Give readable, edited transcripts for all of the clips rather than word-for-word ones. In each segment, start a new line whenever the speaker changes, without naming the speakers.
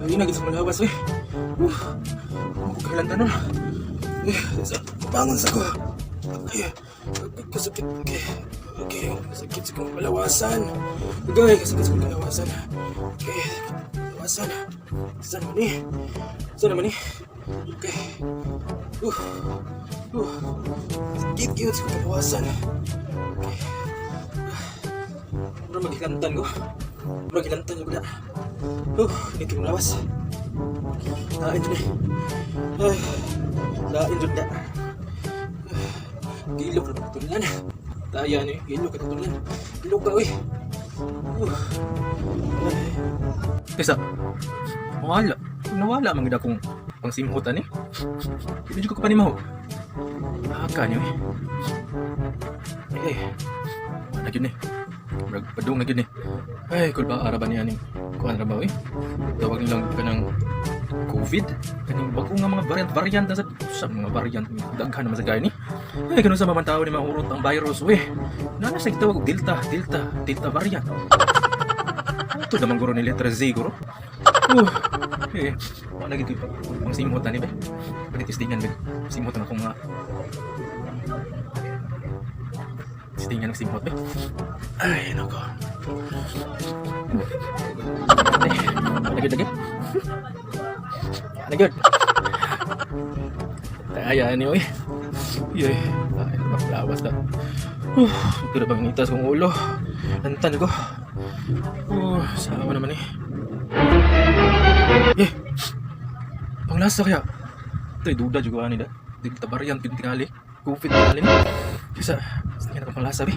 Ay, naging sa malawas eh. Ako kailan tanong. Eh, sa bangon sa ko. Ay, kasakit. Okay, okay, kasakit sa kong kalawasan. Okay, kasakit sa kong kalawasan. Okay, kalawasan. Saan naman eh? Saan naman eh? Okay. Sakit yun sa kong kalawasan. Okay. Mura maghilantan ko. Mura maghilantan ko na. Hindi kong lawas. Lain dyan eh. Ay, lain dyan na. Gilok na pagtulan. Taya ni, gilok na pagtulan. Gilok ka, uy. Ay. Kaysa, wala. Nawala man gid akong pangsimhutan eh. Hindi ko pa ni maho. Haka niyo eh. Ay, ay. Wala gyud ni. Murag padung na gyud ni. Ay, kulba ara ba niya ning kuan ra ba oy? Tawag nilang kanang COVID, kaning bago nga mga variant variant na sa mga variant daghan naman sa gaya ni. Ay, ganun sa mga tao ni mahurot ang virus uy. Nana sa gitawag og Delta, Delta, Delta variant. Ito naman guro ni letra Z guro. Eh, wala gid ko ang simhutan ni ba. Pwede testingan ba? Simhutan akong mga testingan ng simhot ba. Ay, nako. Ay, wala gid lagi. Wala gid. Kaya ni oy. Yoy, ay, lawas na. Pero bang itas kong ulo. Lantan ko. Sawa naman eh. Eh, panglasa kaya. Ito, duda juga ani da. Delta variant yung tingali. COVID tingali ni. Kaysa, tingnan akong panglasa be.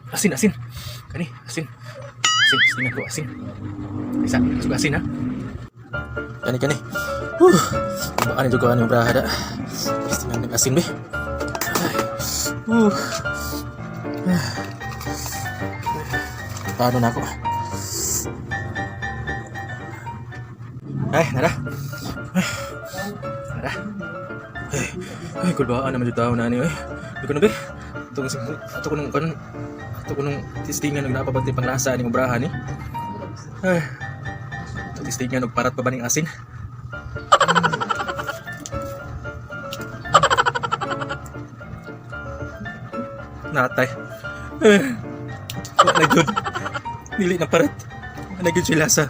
Asin, asin. Kani, asin. Asin, tingnan ko asin. Kaysa, suga asin ha. Kani, kani. Baka ni juga ani brahada. Tingnan ng asin be. Ay. Paano na ako? Ay, nara. Ay, nara. Ay, ay, kulbaan naman yung tao na ni, ay. Hindi ko na, be. Ito kong, ato ko nung, kan, ato ko nung tistingan nag napabantay panglasa ni obrahan ni. Ay, ito tistingan og parat pa ba ning asin? Natay. Eh, wala gyud. Dili na parat. Wala gyud siya lasa.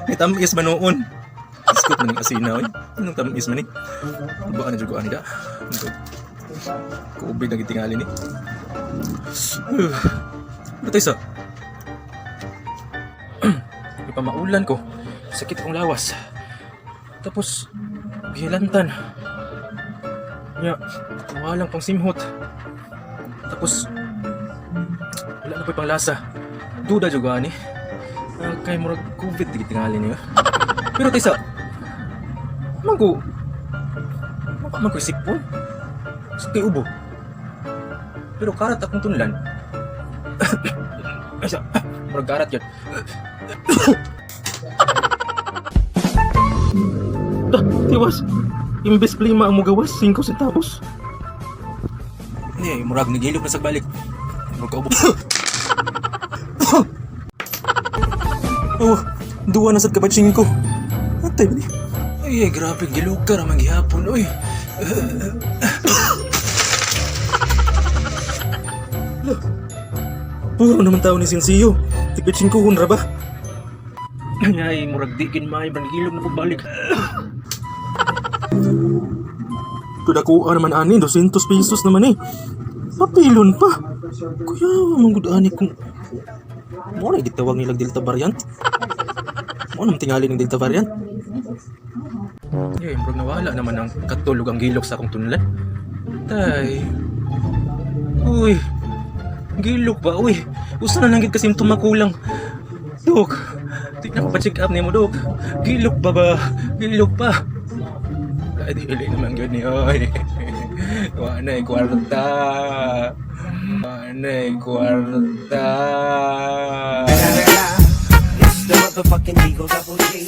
May tamis man noon. Iskot man ning asina oy. Anong tamis man ni? Baka na jud ko ani da. COVID na gitingali ni. Ano tayo sa? Ipamaulan ko. Sakit akong lawas. Tapos, gilantan. Ya, walang pang simhot. Tapos, wala na po'y panglasa. Duda juga ani. Kay murag COVID di tingali niyo. Pero taysa, man ko, man ko sipon. Sa kay ubo. Pero karat akong tunlan. Ay, sa, murag karat yun. Ah, tiwas. Imbes plima ang mugawas, 5 centavos. Ni, murag nagilok na sa balik. Murag kaubo. Oh, duwa na sad ka ko. Atay ba ni? Ay, ay, grabe, gilok ka raman gihapon, oy. Puro naman tao ni Sinsiyo. Tigpitsing ko ra ba? Ay, murag di kin may gilok na pagbalik. Kudakuha naman ani, 200 pesos naman eh. Papilon pa. Kuya, manggod ani kung mo na gitawag nilang Delta variant. Mo naman tingali ng Delta variant. Eh, murag nawala naman ang katulog ang gilok sa akong tunlan. Tay. Uy. Gilok ba? Uy. Usa na lang gid kasi tumakulang. Dok. Di na ko pa-check up nimo, Dok. Gilok ba ba? Gilok pa. Ay, dili naman gyud ni oy. Wa na kwarta. Wa na kwarta.
It's the motherfucking Eagle Double G.